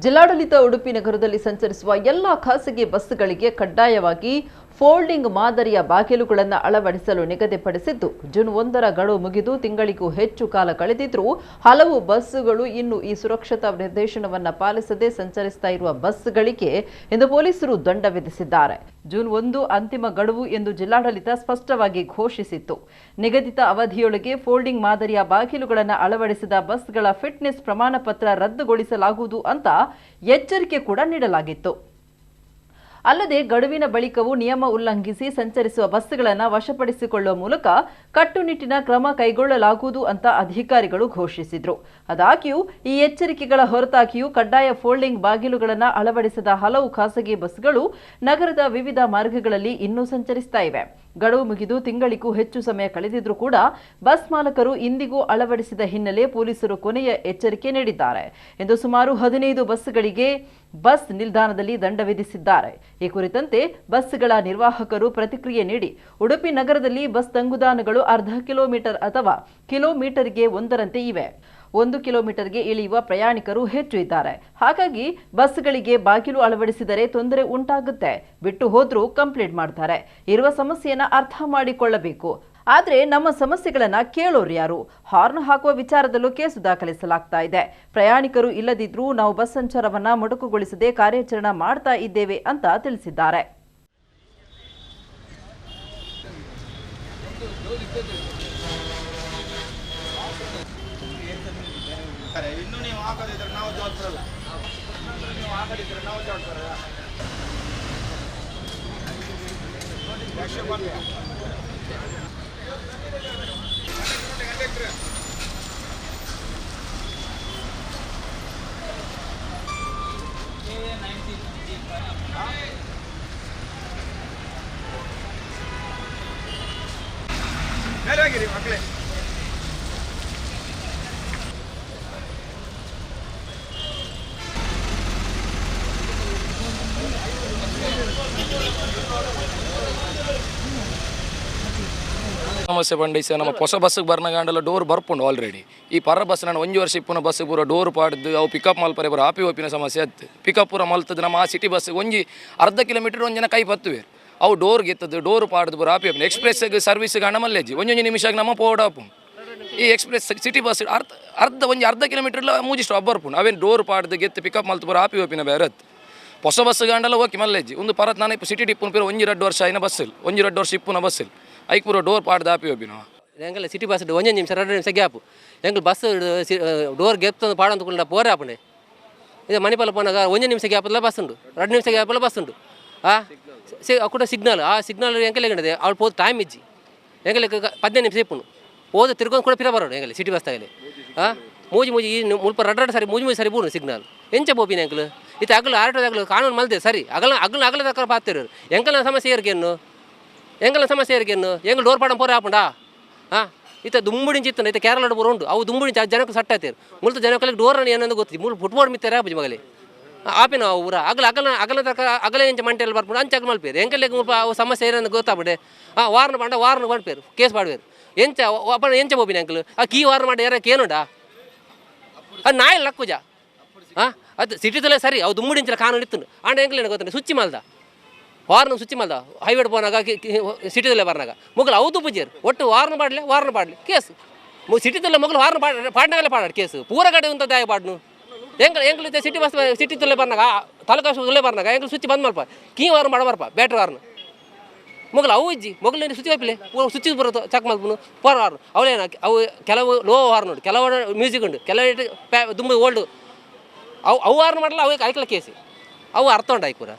ಜಿಲ್ಲಾಡಳಿತ ಉಡುಪಿ ನಗರದಲ್ಲಿ ಸಂಚರಿಸುವ ಎಲ್ಲ ಖಾಸಗಿ ಬಸ್ಸುಗಳಿಗೆ ಕಡ್ಡಾಯವಾಗಿ ಫೋಲ್ಡಿಂಗ್ ಮಾದರಿಯ ಬಾಗಿಲುಗಳನ್ನು ಅಳವಡಿಸಲು ನಿಗದಿಪಡಿಸಿದ್ದು, ಜೂನ್ 1ರ ಗಡುವು ಮುಗಿದು ತಿಂಗಳಿಗೂ ಹೆಚ್ಚು ಕಾಲ ಕಳೆದಿದ್ರೂ ಹಲವು ಬಸ್ಸುಗಳು ಇನ್ನೂ ಈ ಸುರಕ್ಷತಾ ನಿರ್ದೇಶನವನ್ನು ಪಾಲಿಸದೆ ಸಂಚರಿಸ್ತಾ ಇರುವ ಬಸ್ಸುಗಳಿಗೆ ಎಂದು ಪೊಲೀಸರು ದಂಡ ವಿಧಿಸಿದ್ದಾರೆ. ಜೂನ್ 1 ಅಂತಿಮ ಗಡುವು ಎಂದು ಜಿಲ್ಲಾಡಳಿತ ಸ್ಪಷ್ಟವಾಗಿ ಘೋಷಿಸಿತ್ತು. ನಿಗದಿತ ಅವಧಿಯೊಳಗೆ ಫೋಲ್ಡಿಂಗ್ ಮಾದರಿಯ ಬಾಗಿಲುಗಳನ್ನು ಅಳವಡಿಸಿದ ಬಸ್ಗಳ ಫಿಟ್ನೆಸ್ ಪ್ರಮಾಣ ಪತ್ರ ರದ್ದುಗೊಳಿಸಲಾಗುವುದು ಅಂತ ಎಚ್ಚರಿಕೆ ಕೂಡ ನೀಡಲಾಗಿತ್ತು. ಅಲ್ಲದೆ ಗಡುವಿನ ಬಳಿಕವೂ ನಿಯಮ ಉಲ್ಲಂಘಿಸಿ ಸಂಚರಿಸುವ ಬಸ್ಸುಗಳನ್ನು ವಶಪಡಿಸಿಕೊಳ್ಳುವ ಮೂಲಕ ಕಟ್ಟುನಿಟ್ಟಿನ ಕ್ರಮ ಕೈಗೊಳ್ಳಲಾಗುವುದು ಅಂತ ಅಧಿಕಾರಿಗಳು ಘೋಷಿಸಿದ್ರು. ಆದಾಗ್ಯೂ ಈ ಎಚ್ಚರಿಕೆಗಳ ಹೊರತಾಗಿಯೂ ಕಡ್ಡಾಯ ಫೋಲ್ಡಿಂಗ್ ಬಾಗಿಲುಗಳನ್ನು ಅಳವಡಿಸದ ಹಲವು ಖಾಸಗಿ ಬಸ್ಸುಗಳು ನಗರದ ವಿವಿಧ ಮಾರ್ಗಗಳಲ್ಲಿ ಇನ್ನೂ ಸಂಚರಿಸ್ತಾ ಇವೆ. ಗಡುವು ಮುಗಿದು ತಿಂಗಳಿಗೂ ಹೆಚ್ಚು ಸಮಯ ಕಳೆದಿದ್ರೂ ಕೂಡ ಬಸ್ ಮಾಲಕರು ಇಂದಿಗೂ ಅಳವಡಿಸಿದ ಹಿನ್ನೆಲೆ ಪೊಲೀಸರು ಕೊನೆಯ ಎಚ್ಚರಿಕೆ ನೀಡಿದ್ದಾರೆ. ಇಂದು ಸುಮಾರು 15 ಬಸ್ಸುಗಳಿಗೆ ಬಸ್ ನಿಲ್ದಾಣದಲ್ಲಿ ದಂಡ ವಿಧಿಸಿದ್ದಾರೆ. ಈ ಕುರಿತಂತೆ ಬಸ್ಗಳ ನಿರ್ವಾಹಕರು ಪ್ರತಿಕ್ರಿಯೆ ನೀಡಿ, ಉಡುಪಿ ನಗರದಲ್ಲಿ ಬಸ್ ತಂಗುದಾಣಗಳು ಅರ್ಧ ಕಿಲೋಮೀಟರ್ ಅಥವಾ ಕಿಲೋಮೀಟರ್ಗೆ ಒಂದರಂತೆ ಇವೆ. 1 ಕಿಲೋಮೀಟರ್ಗೆ ಇಳಿಯುವ ಪ್ರಯಾಣಿಕರು ಹೆಚ್ಚು ಇದ್ದಾರೆ. ಹಾಗಾಗಿ ಬಸ್ಗಳಿಗೆ ಬಾಗಿಲು ಅಳವಡಿಸಿದರೆ ತೊಂದರೆ ಉಂಟಾಗುತ್ತೆ. ಬಿಟ್ಟು ಹೋದ್ರೂ ಕಂಪ್ಲೇಂಟ್ ಮಾಡ್ತಾರೆ. ಇರುವ ಸಮಸ್ಯೆಯನ್ನ ಅರ್ಥ ಮಾಡಿಕೊಳ್ಳಬೇಕು. ಆದರೆ ನಮ್ಮ ಸಮಸ್ಯೆಗಳನ್ನ ಕೇಳೋರು ಯಾರು? ಹಾರ್ನ್ ಹಾಕುವ ವಿಚಾರದಲ್ಲೂ ಕೇಸು ದಾಖಲಿಸಲಾಗ್ತಾ ಇದೆ. ಪ್ರಯಾಣಿಕರು ಇಲ್ಲದಿದ್ರೂ ನಾವು ಬಸ್ ಸಂಚಾರವನ್ನ ಮೊಟಕುಗೊಳಿಸದೆ ಕಾರ್ಯಾಚರಣೆ ಮಾಡ್ತಾ ಇದ್ದೇವೆ ಅಂತ ತಿಳಿಸಿದ್ದಾರೆ. ಇನ್ನು ನೀವು ಹಾಕದಿದ್ರೆ ನಾವು ಜವಾಬ್ದಾರಲ್ಲ. ನೀವು ಹಾಕದಿದ್ರೆ ನಾವು ಜವಾಬ್ದಾರಲ್ಲ. ಮೇಲೆ ಆಗಿರಿ ಮಕ್ಕಳೇ. ಸಮಸ್ಯೆ ಪಂಡಿಸ ನಮ್ಮ ಹೊಸ ಬಸ್ಸಿಗೆ ಬರ್ನಗಾಂಡಲ ಡೋರ್ ಬರ್ಪುಂಡು ಆಲ್ರೆಡಿ. ಈ ಪರ ಬಸ್ ನಾನು ಒಂಜಿ ವರ್ಷ ಇಪ್ಪುನ ಬಸ್ ಪೂರ ಡೋರ್ ಪಾಡ್ದು ಅವು ಪಿಕಪ್ ಮಲ್ಪರೆ ಪೂರ ಆಪಿ ಓಪಿನ ಸಮಸ್ಯೆ ಅತ್ತು. ಪಿಕಪ್ ಪೂರ ಮಲ್ತದ್ದು ನಮ್ಮ ಆ ಸಿಟಿ ಬಸ್ ಒಂಜಿ ಅರ್ಧ ಕಿಲೋಮೀಟರ್ ಒಂಜನ ಕೈ ಪತ್ತುವೆ ಅವು ಡೋರ್ ಗೆತ್ತದ್ದು ಡೋರ್ ಪಾಡ್ದು ಪೂರ ಆಪಿ ಓಪಿನ ಎಕ್ಸ್ಪ್ರೆಸ್ ಸರ್ವಿಸ್ ಗಂಡ ಮಲ್ಲೇಜಿ ಒಂಜೊಂಜಿ ನಿಮಿಷಕ್ಕೆ ನಮ್ಮ ಪೋಡಾಪು. ಈ express city bus ಅರ್ಧ ಅರ್ಧ ಒಂಜಿ ಅರ್ಧ ಕಿಲೋಮೀಟರ್ ಮೂಜಿ ಸ್ಟಾಪ್ ಬರ್ಪುಂಡು ಅವೇನು ಡೋರ್ ಪಾಡ್ದು ಗೆತ್ತು ಪಿಕಪ್ ಮಲ್ತು ಪೂರ ಆಪಿ ಓಪಿನ ಬೇರೆ ಅತ್ತು. ಹೊಸ ಬಸ್ ಗಂಡಲ ಓಕೆ ಮಲ್ಲೇಜಿ ಒಂದು ಪರತ್ ನಾನು ಇಪ್ಪ ಸಿಟಿ ಟಿಪ್ಪುನ ಪೀರ ಒಂಜಿ 2 ವರ್ಷ ಆಯ್ನ ಬಸ್ಸಿಲ್ ಒಂಜಿ 2 ವರ್ಷ ಇಪ್ಪುನ ಬಸ್ಸಿಲ್ ಐಕ್ ಪೂರ ಡೋರ್ ಪಾಡ್ದು ಆಪಿ ಓಪಿನ. ಎಂಗಲ ಸಿಟಿ ಬಸ್ ಒಂಜಿ ನಿಮಿಷ 2 ನಿಮಿಷ ಗ್ಯಾಪ್ ಎಂಗಲ್ ಬಸ್ ಡೋರ್ ಗೆಪ್ತ ಪಾಡಂತ ಕುಲ್ಲ ಪೋರೆ ಆಪುಂಡೆ. ಇದು ಮಣಿಪಾಲ ಪೋನಾಗ ಒಂಜಿ ನಿಮಿಷ ಗ್ಯಾಪಲ್ಲ ಬಸ್ ಉಂಡು, 2 ನಿಮಿಷ ಗ್ಯಾಪಲ್ಲ ಬಸ್ ಉಂಡು. ಆ ಕೂಡ ಸಿಗ್ನಲ್ ಆ ಸಿಗ್ನಲ್ ಎಂಕಲೆ ಅವಳು ಪೋದು ಟೈಮ್ ಇಜ್ಜಿ ಎಂಗಲೆ 15 ನಿಮಿಷ ಇಪ್ಪುಂಡು ಪೋದು ತಿರ್ಕೊಂಡು ಕೂಡ ಪಿರ ಬರೋಡು ಎಂಗಲೆ ಸಿಟಿ ಬಸ್ ತಾಗಲೆ. ಆ ಮೂಜಿ ಮೂಜಿ ಈ ಮುಲ್ಪ 2 2 ಸರಿ ಮೂಜಿ ಮೂಜಿ ಸರಿ ಬೂಡು ಸಿಗ್ನಲ್ ಎಂಚ ಪೋಪಿನ ಎಂಕಲು ಇತ್ತೆ ಅಗಲು ಆಟೋ ಅಗಲು ಕಾನೂನು ಮಲ್ದೆ ಸರಿ ಅಗಲ ಅಗಲ ಅಗಲ ತಕ್ಕ ಪಾತಿರು ಎಂಕಲ್ನ ಸಮಸ್ಯೆ ಏರ್ಕೆನ್ನು ಎಂಕಲ್ನ ಸಮಸ್ಯೆ ಏರ್ಕೆನ್ನು ಎಂಗಲ್ ಡೋರ್ ಪಾಡಂ ಪೋರೆ ಆಪುಂಡಾ. ಹಾಂ ಇತ್ತ ದುಂಬುಡಿಂಚ ಇತ್ತು ಇತ್ತ ಕೇರಳ ಪೂರ ಉಂಟು ಅವು ದುಂಬುಡಿಂಚ ಜನಕ್ಕೆ ಸಟ್ಟ ಆಯ್ತಿರು ಮುಲ್ತ ಜನಕ್ಕೆ ಡೋರ್ ಏನಂದು ಗೊತ್ತಿ ಮೂಲ ಫುಟ್ಬೋರ್ಡ್ ಮಿತ್ತಾರೆ ಆಪುಜಿ ಮಗಲಿ ಆಪಿನ ಊರ ಅಗಲ ಅಗಲ ಅಗಲ ತಕ್ಕ ಅಗಲ ಎಂಚ ಮಂಟೆಲ್ಲ ಬರ್ಪುಂಡು ಅಂಚ ಅಗಲ ಮಲ್ಪೇರು ಎಂಕಲ್ಲೆಗ್ ಮುಲ್ಪ ಅವು ಸಮಸ್ಯೆ ಏನಂದು ಗೊತ್ತಾಪುಂಡೆ. ಹಾಂ ವಾರ್ನ ಪಾಂಡ ವಾರ್ನ ಪಂಪೇರು ಕೇಸ್ ಪಾಡುವೇರು ಎಂಚ ಅಪ್ಪನ ಎಂಚ ಪೋಪಿನ ಅಂಕಲ್ ಆ ಕೀ ವಾರ್ನ ಮಾಡಿ ಯಾರ ಕೇನುಂಡಾ ಅದು ನಾಯಿ ಲಕ್ಕುಜ. ಹಾಂ ಅದು ಸಿಟಿದಲ್ಲೇ ಸರಿ ಅವು ದುಂಬುಡಿಂಚಿನ ಕಾನೂನು ಇತ್ತು ಆಂಡ ಎಂಕಲ್ ಗೊತ್ತುಂಟು ಸ್ವಿಚ್ ಮಲ್ದ ವಾರ್ನ ಸ್ವಿಚ್ ಮಲ್ದ ಹೈವೇಡ್ ಪೋನಾಗ ಸಿಟಿದಲ್ಲೇ ಬರ್ನಾಗ ಮೊಗಲು ಅವು ತುಪ್ಪುಜೇರು ಒಟ್ಟು ವಾರ್ನ ಪಾಡಲೆ ವಾರ್ನ ಪಾಡಲಿ ಕೇಸ್ ಸಿಟಿದಲ್ಲೇ ಮೊಗಲು ವಾರ್ನ ಪಾಡ ಪಾಡ್ನಾಗಲೇ ಪಾಡಾಡು ಕೇಸ್ ಪೂರ ಕಡೆ ಉಂತ ದಾಯ ಪಾಡ್ನು ಎಂಕಲ್ ಎಂಕಲ್ city bus city ತುಲ್ಲೆ ಬರ್ನಾಗ ತಾಲೂಕು ಆಫೀಸ್ ಬರ್ನಾಗ ಎಂಕಲ್ ಸ್ವಿಚ್ ಬಂದ್ ಮಲ್ಪ ಕೀ ವಾರ್ನ ಮಾಡ ಬರ್ಪ ಬ್ಯಾಟ್ರಿ ವಾರ್ನ ಮೊಗಲು ಅವು ಇಜ್ಜಿ ಮೊಗಲು ಸ್ವಿಚ್ ವೈಪ್ಲೆ ಪೂರ ಸ್ವಿಚ್ ಬರುತ್ತೆ ಚಕ್ ಮಲ್ಪುನು ಪೂರ ವಾರ್ನ ಅವಳೇನ ಅವು ಕೆಲವು ಲೋ ವಾರ್ನ್ ಉಂಟು ಕೆಲವು ಮ್ಯೂಸಿಕ್ ಉಂಟು ಕೆಲವು ದುಂಬು ಓಲ್ಡ್ ಅವು ಅವು ವಾರ್ನ ಮಾಡಲ್ಲ ಅವು ಐಕ್ಲ ಕೇಸಿ ಅವು ಅರ್ಥ ಉಂಟು ಐಕ್ ಪೂರ.